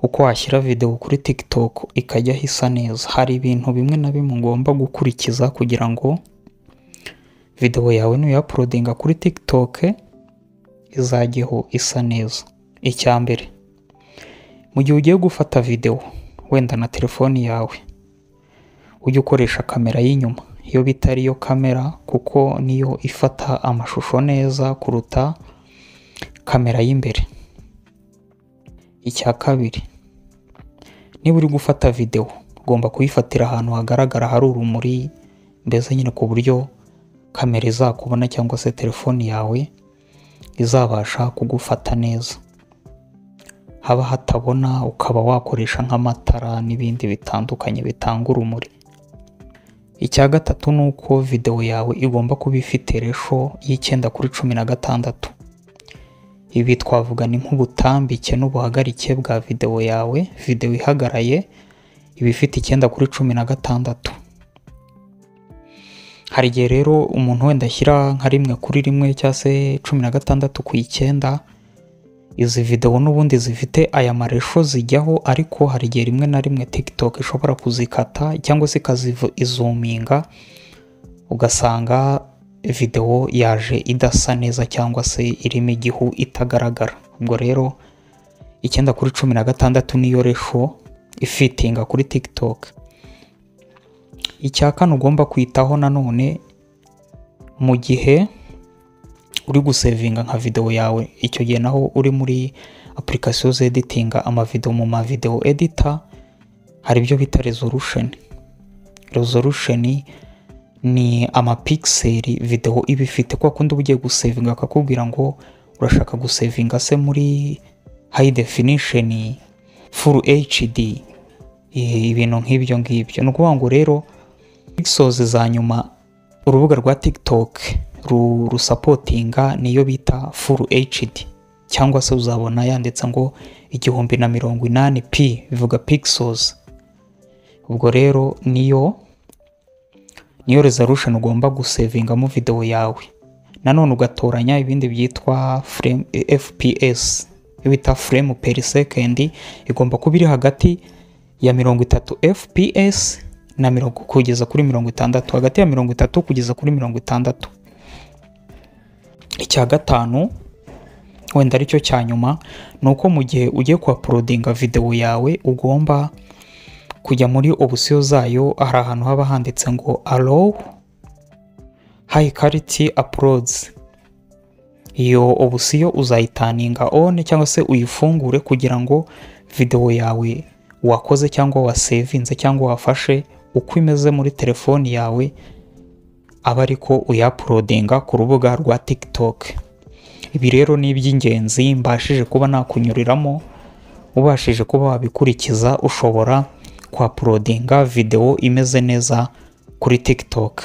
Uko washyira videwo kuri TikTok ikajyaho isa neza. Hari ibintu bimwe na bimwe ugomba gukurikiza kugira ngo videwo yawe nuyauploadinga kuri TikTok izajyeho isa neza. Icya mbere, mu gihe ugiye gufata videwo wenda na telefoni yawe, ujye ukoresha kamera y'inyuma, iyo bita ariyo kamera, kuko niyo ifata amashusho neza kuruta kamera y'imbere. Icya kabiri, niba uri gufata videwo ugomba kuyifatira ahantu hagaragara hari urumuri, mbese nyine ku buryo kamera izakubona cyangwa se telefoni yawe izabasha kugufata neza. Haba hatabona ukaba wakoresha nk'amatara n'ibindi bitandukanye bitanga urumuri. Icya gatatu ni uko videwo yawe igomba kuba ifite ratio y'9:16. Ibi twavuga ni nk'ubutambike n'ubuhagarike bwa videwo yawe. Videwo ihagaraye iba ifite 9:16. Hari igihe rero umuntu wenda ashyira nka 1:1 cyangwa se 16:9. Izi videwo n'ubundi zifite aya ma ratio zijyaho, ariko hari igihe rimwe na rimwe TikTok ishobora kuzikata cyangwa se ikazizoominga, ugasanga videwo yaje idasa neza cyangwa se irimo igihu, itagaragara. Ubwo rero 9:16 niyo ratio ifitinga kuri TikTok. Icya kane ugomba kwitaho nanone, mu gihe uri gusavinga nka videwo yawe, icyo gihe naho uri muri application zeditinga amavideo, mu ma video editor hari ibyo bita resolution. Resolution ni amapixel videwo iba ifite. Kwa kundi uba ugiye gusavinga akakubwira ngo urashaka gusavinga se muri high definition, full HD, ibintu nk'ibyo ngibyo. Ni ukuvuga ngo rero pixels za nyuma urubuga rwa TikTok rusupportinga niyo bita full HD, cyangwa se uzabona yanditse ngo 1080 p, bivuga pixels. Ubwo rero niyo resolution ugomba gusavingamo video yawe. Nanone ugatoranya ibindi byitwa frame FPS, iyo bita frame per second, igomba kuba iri hagati ya 30 FPS na mirongo kugeza kuri 60, hagati ya 30 kugeza kuri 60. Icya gatanu, wenda aricyo cya nyuma, ni uko mu gihe ugiye kuuploadinga video yawe ugomba kujya muri option zayo. Hari ahantu haba handitse ngo "Allow high quality uploads". Iyo option uzayiturninga on cyangwa se uyifungure, kugira ngo video yawe wakoze cyangwa wasavinze cyangwa wafashe uko imeze muri telefoni yawe aba ariko uyauploadinga ku rubuga rwa TikTok. Ibi rero ni iby'ingenzi mbashije kuba nakunyuriramo. Ubashije kuba wabikurikiza, ushobora kuuploadinga video imeze neza kuri TikTok.